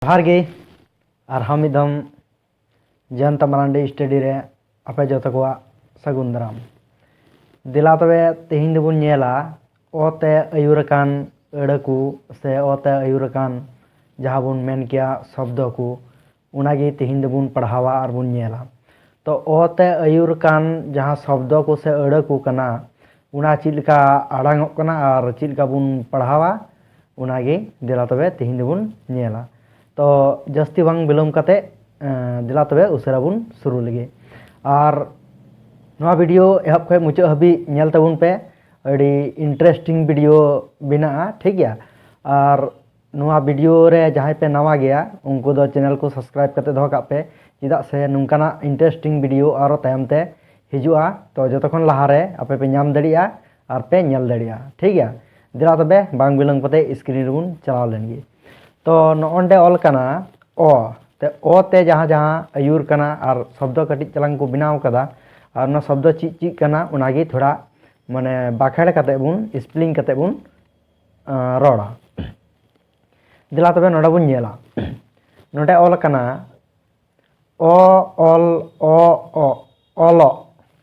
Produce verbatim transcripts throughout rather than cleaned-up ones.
ᱡᱚᱦᱟᱨ ᱜᱮ, ᱟᱨᱦᱚᱸ ᱢᱤᱫ ᱫᱷᱟᱣ ᱡᱚᱭᱚᱱᱛᱟ ᱢᱟᱨᱟᱱᱰᱤ ᱥᱴᱟᱰᱤ ᱨᱮ ᱟᱯᱮ ᱡᱚᱛᱚ ᱠᱚᱣᱟᱜ ᱥᱟᱹᱜᱩᱱ ᱫᱟᱨᱟᱢ᱾ ᱫᱮᱞᱟ ᱛᱚᱵᱮ ᱛᱮᱦᱮᱧ ᱫᱚᱵᱚᱱ ᱧᱮᱞᱟ ᱚ ᱛᱮ ᱟᱹᱭᱩᱨ ᱟᱠᱟᱱ ᱟᱹᱲᱟᱹ ᱠᱚ ᱥᱮ ᱚ ᱛᱮ ᱟᱹᱭᱩᱨ ᱟᱠᱟᱱ ᱡᱟᱦᱟᱸ ᱵᱚᱱ ᱢᱮᱱ ᱠᱮᱭᱟ ᱥᱚᱵᱫᱚ ᱠᱚ, ᱚᱱᱟᱜᱮ ᱛᱮᱦᱮᱧ ᱫᱚᱵᱚᱱ ᱯᱟᱲᱦᱟᱣᱟ ᱟᱨ ᱵᱚᱱ ᱧᱮᱞᱟ᱾ ᱛᱚ ᱚ ᱛᱮ ᱟᱹᱭᱩᱨ ᱟᱠᱟᱱ ᱡᱟᱦᱟᱸ ᱥᱚᱵᱫᱚ ᱠᱚ ᱥᱮ ᱟᱹᱲᱟᱹ ᱠᱚ ᱠᱟᱱᱟ, ᱚᱱᱟ ᱪᱮᱫ ᱞᱮᱠᱟ ᱟᱲᱟᱝᱚᱜ ᱠᱟᱱᱟ ᱟᱨ ᱪᱮᱫ ᱞᱮᱠᱟ ᱵᱚᱱ ᱯᱟᱲᱦᱟᱣᱟ, ᱚᱱᱟᱜᱮ ᱫᱮᱞᱟ ᱛᱚᱵᱮ ᱛᱮᱦᱮᱧ ᱫᱚᱵᱚᱱ ᱧᱮᱞᱟ᱾ ᱛᱚ ᱡᱟᱹᱥᱛᱤ ᱵᱟᱝ ᱵᱤᱞᱚᱢ ᱠᱟᱛᱮ, ᱮᱸ, ᱫᱮᱞᱟ ᱛᱚᱵᱮ ᱩᱥᱟᱹᱨᱟ ᱵᱚᱱ ᱥᱩᱨᱩ ᱞᱮᱜᱮ᱾ ᱟᱨ ᱱᱚᱣᱟ ᱵᱷᱤᱰᱤᱭᱳ ᱮᱦᱚᱵ ᱠᱷᱚᱱ ᱢᱩᱪᱟᱹᱫ ᱦᱟᱹᱵᱤᱡ ᱧᱮᱞ ᱛᱟᱵᱚᱱ ᱯᱮ, ᱟᱹᱰᱤ ᱤᱱᱴᱟᱨᱮᱥᱴᱤᱝ ᱵᱷᱤᱰᱤᱭᱳ ᱵᱮᱱᱟᱜᱼᱟ, ᱴᱷᱤᱠ ᱜᱮᱭᱟ? ᱟᱨ ᱱᱚᱣᱟ ᱵᱷᱤᱰᱤᱭᱳ ᱨᱮ ᱡᱟᱦᱟᱸᱭ ᱯᱮ ᱱᱟᱣᱟ ᱜᱮᱭᱟ, ᱩᱱᱠᱩ ᱫᱚ ᱪᱮᱱᱮᱞ ᱠᱚ ᱥᱟᱵᱥᱠᱨᱟᱭᱤᱵ ᱠᱟᱛᱮ ᱫᱚᱦᱚ ᱠᱟᱜ ᱯᱮ, ᱪᱮᱫᱟᱜ ᱥᱮ ᱱᱚᱝᱠᱟᱱᱟᱜ ᱤᱱᱴᱟᱨᱮᱥᱴᱤᱝ ᱵᱷᱤᱰᱤᱭᱳ ᱟᱨᱚ ᱛᱟᱭᱚᱢ ᱛᱮ ᱦᱤᱡᱩᱜᱼᱟ᱾ ᱛᱚ ᱡᱚᱛᱚ ᱠᱷᱚᱱ ᱞᱟᱦᱟ ᱨᱮ ᱟᱯᱮ ᱯᱮ ᱧᱟᱢ ᱫᱟᱲᱮᱭᱟᱜᱼᱟ ᱟᱨ ᱯᱮ ᱧᱮᱞ ᱫᱟᱲᱮᱭᱟᱜᱼᱟ, ᱴᱷᱤᱠ ᱜᱮᱭᱟ? ᱫᱮᱞᱟ ᱛᱚᱵᱮ ᱵᱟᱝ ᱵᱤᱞᱚᱢ ᱠᱟᱛᱮ ᱥᱠᱨᱤᱱ ᱨᱮᱵᱚᱱ ᱪᱟᱞᱟᱣ ᱞᱮᱱ ᱜᱮ᱾ ᱛᱚ ᱱᱚᱜᱼᱚᱱᱰᱮ ᱚᱞ ᱠᱟᱱᱟ ᱚ, ᱛᱮ ᱚ ᱛᱮ ᱡᱟᱦᱟᱸ ᱡᱟᱦᱟᱸ ᱟᱹᱭᱩᱨ ᱠᱟᱱᱟ ᱟᱨ ᱥᱚᱵᱫᱚ ᱠᱟᱹᱴᱤᱡ ᱪᱟᱞᱟᱝ ᱠᱚ ᱵᱮᱱᱟᱣ ᱠᱟᱫᱟ, ᱟᱨ ᱚᱱᱟ ᱥᱚᱵᱫᱚ ᱪᱮᱫ ᱪᱮᱫ ᱠᱟᱱᱟ ᱚᱱᱟᱜᱮ ᱛᱷᱚᱲᱟ ᱢᱟᱱᱮ ᱵᱟᱠᱷᱮᱲ ᱠᱟᱛᱮ ᱵᱚᱱ, ᱥᱯᱮᱞᱤᱝ ᱠᱟᱛᱮ ᱵᱚᱱ, ᱟᱸ, ᱨᱚᱲᱟ᱾ ᱫᱮᱞᱟ ᱛᱚᱵᱮ ᱱᱚᱰᱮ ᱵᱚᱱ ᱧᱮᱞᱟ, ᱱᱚᱰᱮ ᱚᱞ ᱠᱟᱱᱟ ᱚ ᱚᱞ ᱚ ᱚ, ᱚᱞᱚᱜ᱾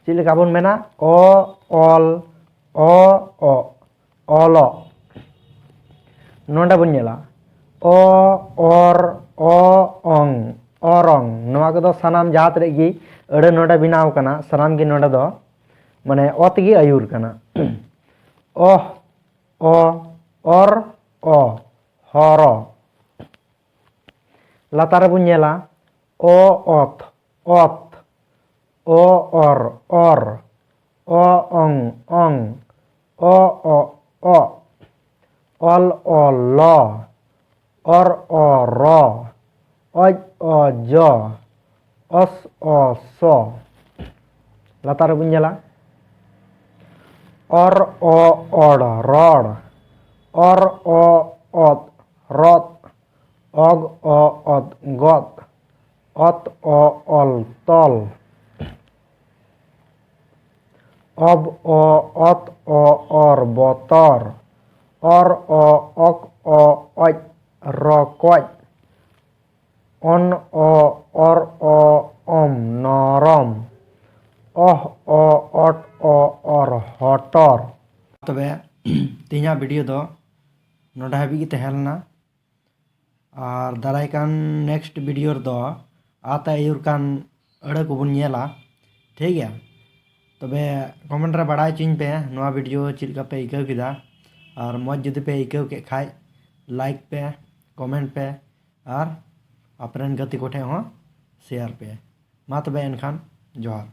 ᱪᱮᱫ ᱞᱮᱠᱟ ᱵᱚᱱ ᱢᱮᱱᱟ? ᱚ ᱚᱞ ᱚ ᱚ, ᱚᱞᱚᱜ᱾ ᱱᱚᱰᱮ ᱵᱚᱱ ᱧᱮᱞᱟ ᱚ ᱚᱨ ᱚ ᱚᱝ, ᱚᱨᱚᱝ᱾ ᱱᱚᱣᱟ ᱠᱚᱫᱚ ᱥᱟᱱᱟᱢ ᱡᱟᱦᱟᱸ ᱛᱤᱱᱟᱹᱜ ᱜᱮ ᱟᱹᱲᱟᱹ ᱱᱚᱰᱮ ᱵᱮᱱᱟᱣ ᱠᱟᱱᱟ, ᱥᱟᱱᱟᱢ ᱜᱮ ᱱᱚᱰᱮ ᱫᱚ ᱢᱟᱱᱮ ᱚ ᱛᱮᱜᱮ ᱟᱹᱭᱩᱨ ᱠᱟᱱᱟ᱾ ᱚ ᱚ, ᱚᱨ ᱚ, ᱦᱚᱨᱚ᱾ ᱞᱟᱛᱟᱨ ᱨᱮᱵᱚᱱ ᱧᱮᱞᱟ ᱚ ᱚᱛ, ᱚᱛ᱾ ᱚ ᱚᱨ, ᱚᱨ᱾ ᱚ ᱚᱝ, ᱚᱝ᱾ ᱚ ᱚ, ᱚᱜ᱾ ᱚᱞ ᱚ, ᱞᱚ᱾ ᱚᱨ ᱚ, ᱨᱚ᱾ ᱚᱡ ᱚ, ᱡᱚ᱾ ᱚᱥ ᱚ, ᱥᱚ᱾ ᱞᱟᱛᱟᱨ ᱨᱮᱵᱚᱱ ᱧᱮᱞᱟ ᱚᱨ ᱚ, ᱚᱲ, ᱨᱚᱲ᱾ ᱚᱨ ᱚ, ᱚᱛ, ᱨᱚᱛ᱾ ᱚᱜ ᱚ, ᱚᱛ, ᱜᱚᱛ᱾ ᱚᱛ ᱚ, ᱚᱞ, ᱛᱚᱞ᱾ ᱚᱵ ᱚ, ᱚᱛ ᱚ, ᱚᱨ, ᱵᱚᱛᱚᱨ᱾ ᱚᱨ ᱚ, ᱚᱠ ᱚ, ᱚᱡ, ᱨᱚᱠᱚᱡ᱾ ᱚᱱ ᱚ ᱚᱨ ᱚ ᱚᱢ ᱱᱚᱨᱚᱢ᱾ ᱚᱦ ᱚ ᱚᱴ ᱚ ᱚᱨ ᱦᱚᱴᱚᱨ᱾ ᱛᱚᱵᱮ ᱛᱮᱦᱮᱧᱟᱜ ᱵᱷᱤᱰᱤᱭᱳ ᱫᱚ ᱱᱚᱰᱮ ᱦᱟᱹᱵᱤᱡ ᱜᱮ ᱛᱟᱦᱮᱸ ᱞᱮᱱᱟ᱾ ᱟᱨ ᱫᱟᱨᱟᱭ ᱠᱟᱱ ᱱᱮᱠᱥᱴ ᱵᱷᱤᱰᱤᱭᱳ ᱨᱮᱫᱚ ᱟᱛ ᱟᱹᱭᱩᱨ ᱠᱟᱱ ᱟᱹᱲᱟᱹ ᱠᱚᱵᱚᱱ ᱧᱮᱞᱟ᱾ ᱴᱷᱤᱠ ᱜᱮᱭᱟ? ᱛᱚᱵᱮ ᱠᱚᱢᱮᱱᱴ ᱨᱮ ᱵᱟᱲᱟᱭ ᱦᱚᱪᱚᱧ ᱯᱮ ᱱᱚᱣᱟ ᱵᱷᱤᱰᱤᱭᱳ ᱪᱮᱫ ᱞᱮᱠᱟ ᱯᱮ ᱟᱹᱭᱠᱟᱹᱣ ᱠᱮᱫᱟ᱾ ᱟᱨ ᱢᱚᱡᱽ ᱡᱩᱫᱤ ᱯᱮ ᱟᱹᱭᱠᱟᱹᱣ ᱠᱮᱫ ᱠᱷᱟᱡ, ᱞᱟᱭᱤᱠ ᱯᱮ, ᱠᱚᱢᱮᱱᱴ ᱯᱮ ᱟᱨ ᱟᱯᱮ ᱨᱮᱱ ᱜᱟᱛᱮ ᱠᱚᱴᱷᱮᱱ ᱦᱚᱸ ᱥᱮᱭᱟᱨ ᱯᱮ᱾ ᱢᱟ ᱛᱚᱵᱮ ᱮᱱᱠᱷᱟᱱ ᱡᱚᱦᱟᱨ᱾